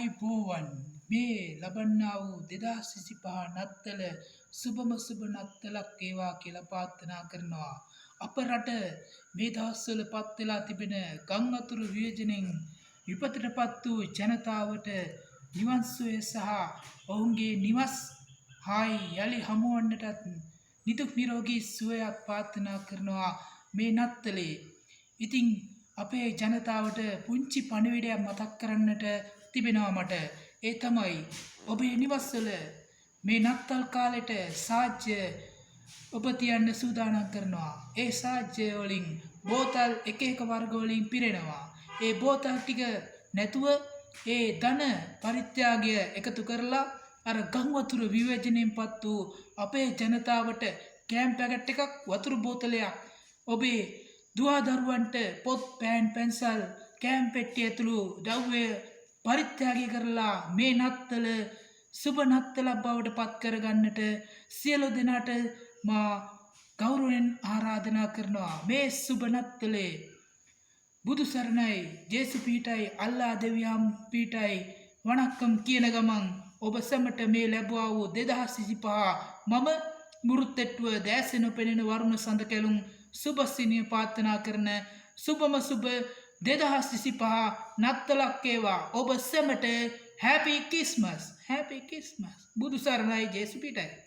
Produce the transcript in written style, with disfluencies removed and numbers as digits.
ආයුබෝවන්. මේ ලබන්නා වූ 2025 නත්තල සුබම සුබ නත්තලක් වේවා කියලා ප්‍රාර්ථනා කරනවා. අප රට මේ දවස්වල පත් වෙලා තිබෙන ගම් වතුර විවේචනයෙන් විපතටපත් වූ ජනතාවට නිවන් සුවය සහ ඔවුන්ගේ නිවස් හායි යලි හමුවන්නටත් නිදුක් නිරෝගී සුවයක් ප්‍රාර්ථනා කරනවා මේ නත්තලේ. ඉතින් අපේ ජනතාවට පුංචි පණිවිඩයක් මතක් කරන්නට තිබෙනවා මට. ඒ තමයි ඔබේ නිවස්වල මේ නත්තල් කාලෙට සාජ්‍ය ඔබ තියන්න සූදානම් කරනවා. ඒ සාජ්‍ය වලින් බෝතල් එක එක වර්ග වලින් පිරෙනවා. ඒ බෝතල් ටික නැතුව ඒ ධන පරිත්‍යාගය එකතු කරලා අර ගම් වතුර විවේචනයෙන් පත් වූ අපේ ජනතාවට කෑම් පැකට් එකක්, වතුර බෝතලයක්, ඔබේ දුවා දරුවන්ට පොත්, පෑන්, පැන්සල්, කෑම් පෙට්ටි ඇතුළු ද්‍රව්‍ය පරිත්‍යාගය කරලා මේ නත්තල සුබ නත්තලක් බවට පත් කරගන්නට සියලු දෙනාට මා ගෞරවයෙන් ආරාධනා කරනවා. මේ සුබ නත්තලේ බුදු සරණයි, ජේසු පිහිටයි, අල්ලා දෙවියන් පිහිටයි, වණක්කම් කියන ගමන් ඔබ සැමට මේ ලැබුවා වූ 2025 මම මුරුත්තෙට්ටුව දැස නොපෙනෙන වරුණ සඳ කැලුම් සුබ සිනිය ප්‍රාර්ථනා කරන සුබම සුබ 2025 නත්තලක් වේවා ඔබ සැමට. Happy Christmas, happy Christmas. බුදු සරණයි, ජේසු පිහිටයි.